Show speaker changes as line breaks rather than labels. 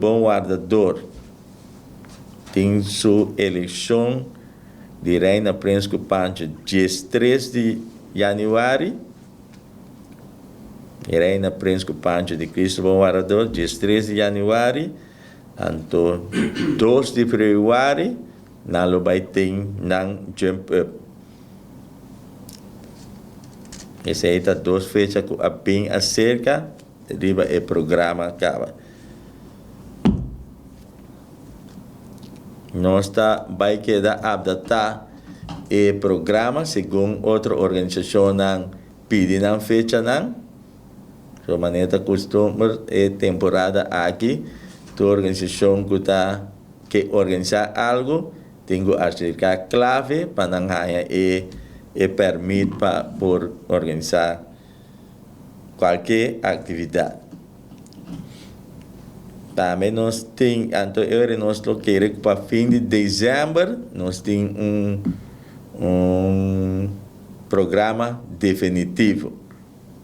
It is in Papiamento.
Bon Wardador tin su elekshon di Reina Prins ku Pancho 13 di yanüari. E Reina Prins ku Pancho di Cristo Bon Wardador 13 di yanüari. Anto 2 di febrüari nan lo bai tin nan jump up. Esei ta dos fecha ku a bin aserka riba e programa kaba. Nos ta bai keda apdatá e programa segun otro organisashonnan pidi nan fechanan. So manera ta kustumber e temporada aki tur organisashon ku ta ke organisá algu tin ku aserká klave pa nan haña e e pèrmit pa por organisá Kualke aktividat. Tambe nos tin, anto e ora nos lo kere ku pa fin di desèmber nos tin un un programa definitivo.